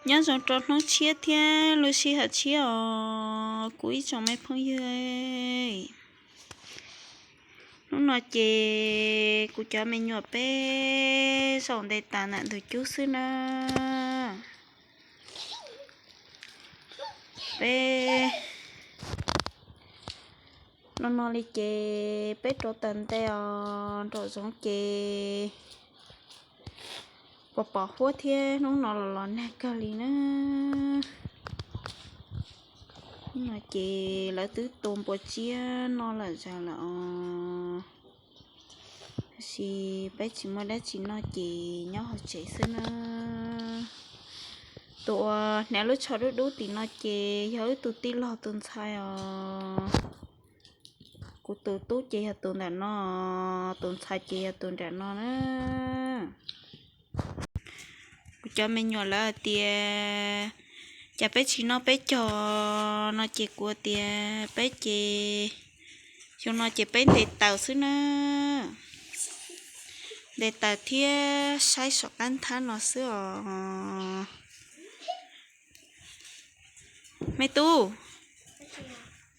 Nyob zoo rau hnub tshiab thiab lub sij hawm tshiab os kuv ib tsoom me phooj ywg. Hnub no ces kuv cov me nyuam peb zaum nte taws ntawm ntug cub xwb na. Peb no no li ces peb rauv taws nte os, nraum zoov ces pos pos huab thiab hnub no los los nag kawg li na. Hnub no ces lawv twb tua npua tsiab noj lawm zag lawm os. Tab sis peb tsis muaj dab tsi noj ces nyob hauv tsev xwb na. Tus uas hnav lub tsho dub dub tim no ces yog wb tus tij laug tus ntxhais os. Kuv tus tub ces yog tus nram no, tus ntxhais ces yog tus nram no na. Kuv cov me nyuam lawv hais tias, cas peb tsis noj peb cog no ces kuv tias peb ces xyoo no ces peb nte taws xwb na. Nte taws thiab saib saum qab nthab no xwb os. Me tub,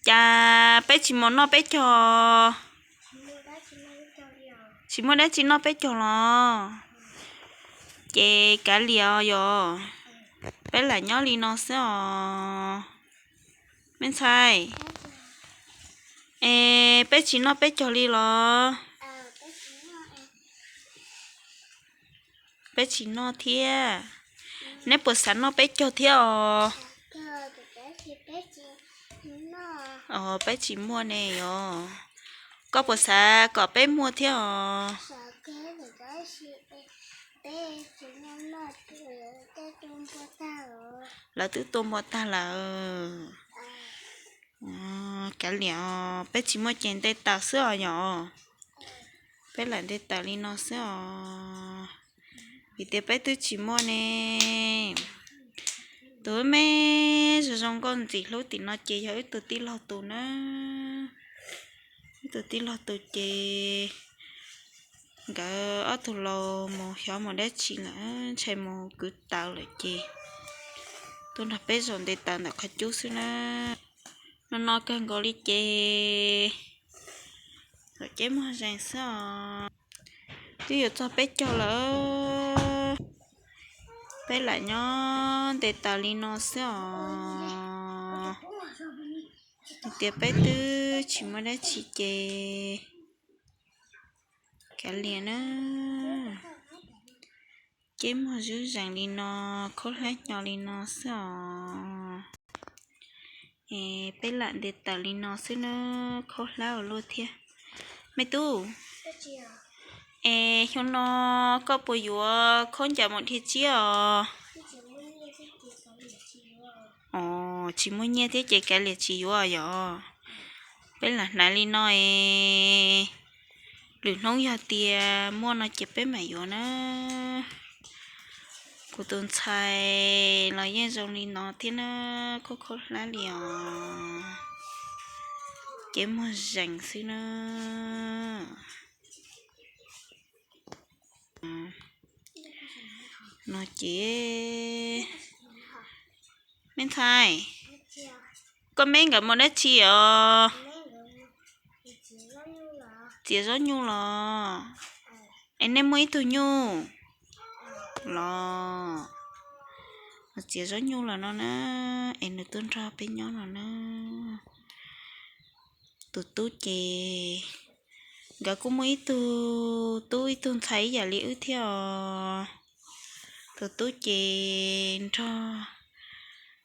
cas peb tsis mus noj peb cog? Tsis muaj dab tsi noj peb cog los? Ces kav liam os yog, peb lam nyob li no xwb os. Me ntxhais, es peb tsis noj peb cog li los? Peb tsis noj thiab. Neb puas xav noj peb cog thiab os? Os, peb tsis muaj ne yog. Koj puas xav kom peb muaj thiab os? Lawv twb tua npua tag lawm. Kav liam os, peb tsis muaj ces nte taws xwb os yog. Peb lam nte taws li no xwb os. Vim tias peb twb tsis muaj ne. Tus me zoo zoo nkauj ntxim hlub tim no ces yog wb tus tij laug tus na. Wb tus tij laug tus ces nkawd ob tug laus mus xyov mus dab tsi lawm, ntshai mus kwv taws lawm ces tuaj nrog peb zaum nte taws ntawm qhov cub xwb na. No no kawg nkaus li ces kom ceb muag zees xwb os. Twb yuav txog peb caug lawm, peb lam nyob nte taws li no xwb os. Vim tias peb twb tsis muaj dab tsi ces kav liam na. Ceb muag zuj zees li no, khaub hlab hnyo li no xwb os. Es peb lam nte taws li no xwb na, khaub hlab ua luaj thiab. Me tub, es xyoo no koj puas yuav khaub ncaws mus dhia tsiab os? Os, tsis muaj nyiaj thiab ces kav liam tsis yuav yog. Peb lam hnav li no es lwm hnub yog tias muaj no ces peb mam yuav na. Kuv tus ntxhais los yeej zoo li no thiab na, khaub khaub hlab li os. Ceb muag zees xwb na. No ces, me ntxhais, koj meb nkawd mus dab tsi os? Txiav zaub nyuj los? Es nej muaj ib tug nyuj los? Txiav zaub nyuj los no na, es nws tuaj nrog peb nyob no na. Tus tub ces nkawd kuj muaj ib tug tub ib tug ntxhais ib yam li wb thiab os. Tus tub ces nrog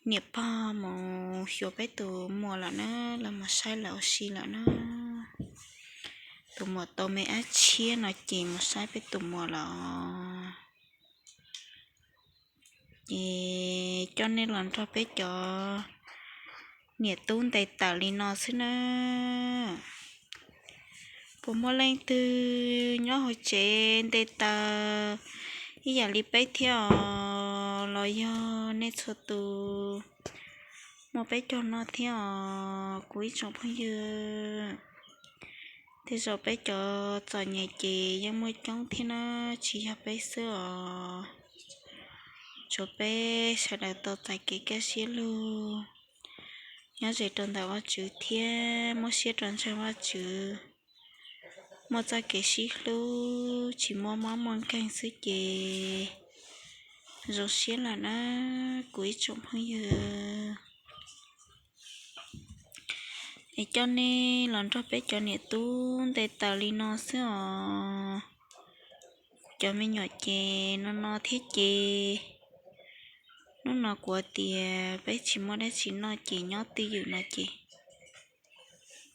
niam pog mus xyuas peb tus muam lawm na, lawv mus saib lawv ua si lawm na. Tus muam tau me ab tshiab no ces mus saib peb tus muam lawm. Ces coj nej los nrog peb cov niam tub nte taws li no xwb na. Puas muaj leej twg nyob hauv tsev nte taws ib yam li peb thiab os? Los yog nej txhua tus muaj peb caug no thiab os kuv ib tsoom phooj ywg? Tej zaum peb cov txom nyem ces yeej muaj coob thiab na, tsis yog peb xwb os. Tsuav peb sawv daws tau txais kev kaj siab lug, nyob ze rau ntawm Vajtswv thiab muab siab rau ntseeg Vajtswv, muaj txoj kev sib hlub tsis muaj mob muaj nkeeg xwb ces zoo siab lawm na kuv ib tsoom phooj ywg. Es coj nej los nrog peb cov niam tub nte taws li no xwb os. Kuv cov me nyuam ces no no thiab ces, hnub no kuv tias peb tsis muaj dab tsi noj ces nyob twj ywm no ces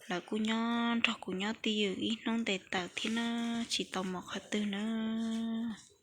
lawv kuj nyob nrog kuv nyob twj ywm ib hnub nte taws thiab na, tsis tau mus qhov twg nawb.